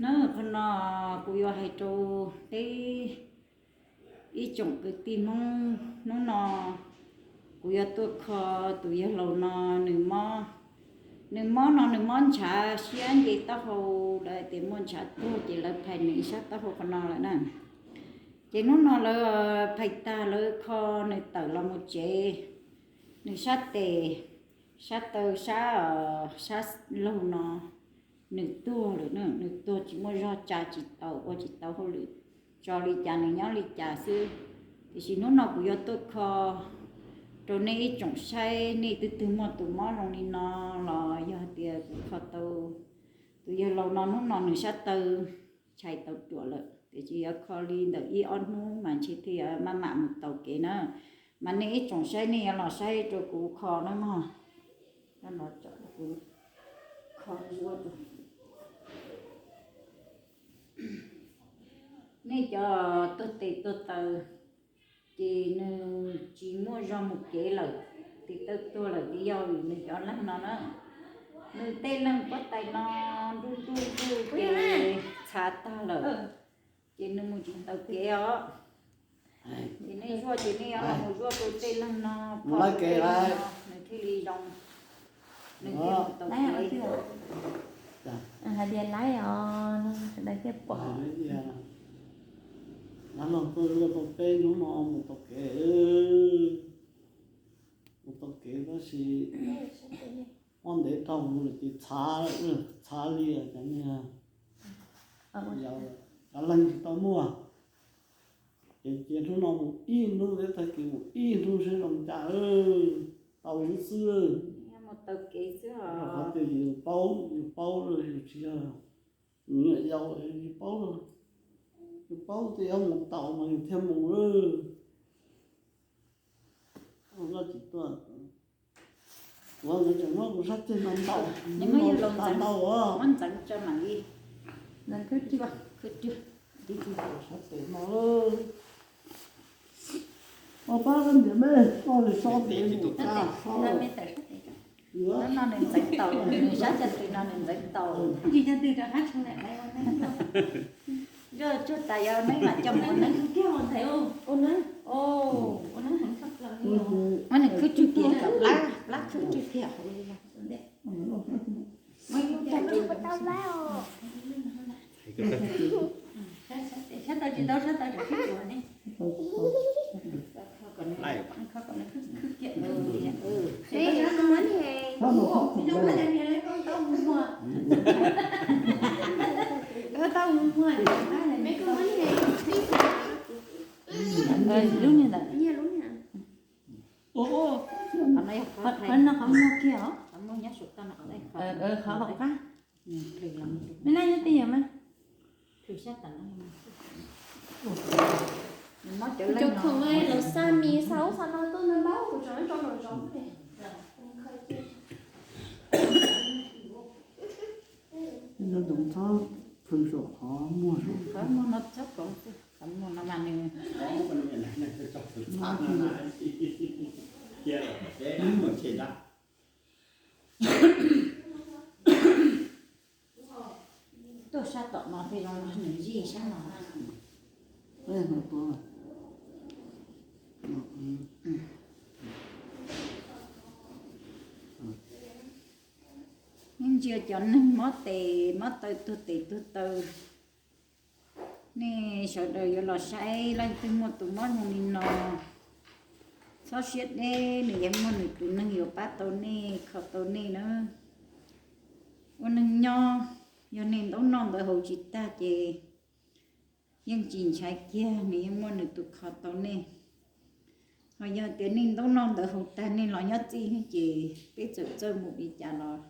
Na, qhov no kuv yuav hais rau peb ib tsoom kwv tij Hmoob, hnub no kuv yuav tuaj kho tus yawg laus no nws mob. Nws mob no nws mob ntshav siab nce taub hau, lawv hais tias muaj ntshav tuag ces lawv phais nws ib sab taub hau qhov no lawm na. Ces hnub no lawv phais tag lawv kho nws tawm los mus tsev, nws sab tes, sab taw, sab, sab laug no nws tuag lawm na, nws tuag tsis muaj zog, tsa tsis tau, ua tsis tau hauj lwm, tso li cas nws nyob li cas xwb. Tiam sis hnub no kuv yuav tuaj kho rau nej ib tsoom saib, nej twg twg muaj tus mob zoo li no los yog tias kuv kho tau tus yawg laus no hnub no nws sab taw tshais tau ruam lawm, tiam sis yuav kho li ntawm ib ob hnub mas ntshe thiaj yuav maj mam mus taus kev na. Mas nej ib tsoom saib nej yuav los saib rau kuv kho na mog. Kuv kho zuab rau nej cov tuag tes tuag taw, ces nws tsis muaj zog mus kev lawm, tes taw tuag lawm ces yog vim nws cov leeg no na. Nws tej leeg puab tais no nruj nruj nruj ces txhav tag lawm, ces nws mus tsis taus kev os. Ces nej zuaj ces nej yuav los mus zuaj rau tej leeg no, pho tej leeg no nws thiaj li zoo, nws thiaj mus taus kev. Hais tias laib os, sawv daws thiaj pom. Lawv los tuaj zuaj tau peb hnub no mus taus kev, mus taus kev tab sis ob ntev dhau mus lawm ces txhav, txhav li cov niag, cov leeg tsis tau muaj. Ces cia hnub no mus ib hnub, tag kis mus ib hnub seb zoo cas, tau xwb xwb. Rau qhov tias yus paub, yus paub, yus tsis yog, yus yau, yus paub, yus paub tias yuav mus taus mas yus thiaj mus. Tsis tuaj, kuv tseem muab kuv sab ceg no ntaus, ntau, muab ntxeev tso mam li. Sab tes no, ua pab koj niam me, koj so tes mus tsa so. No nws ntxeev taus, nws sab ceg tes no nws ntxeev taus. Yog tsuag tas yog neb mam coj mus ua neeb. Ua neeb, ua neeb heev kawg plaws li. Muab nws khwb tswj kiag, plab khwb tswj kiag hauv li. Sab taw tsis tau, sab taw tseem sib ua ne. Khwb kiag. Lub niag ntawd. Qhov no yog qhov muag kiag os. Qhov hauv qab. Me nab nyob twj ywm mas. Cov khoom los xa mis xa ub xa no tuaj ntau ntau, kuv tseem tso nraum zoov ne. Txhob plhws saum qhov muag, qhov muag no txhob koov, qhov muag no mas nws tuaj sab tom no thiaj zoo, nws zij sab no. Nej ntsia cov neeg mob tes mob taw, tuag tes tuag taw, nej sawv daws yuav los saib leej twg muaj tus mob zoo li no, txhob siab deb, nws yeej muaj nws tus neeg yuav pab tau nej, kho tau nej na. Ua neeg nyob, yog nej ntaub noj ntawv haus tsis tag ces yeej tsis ntshai kiag, nws yeej muaj nws tus kho tau nej. Ho yog tias nej ntaub noj ntawv haus tag nej los nyob txij ces peb txawm txawj mus li cas los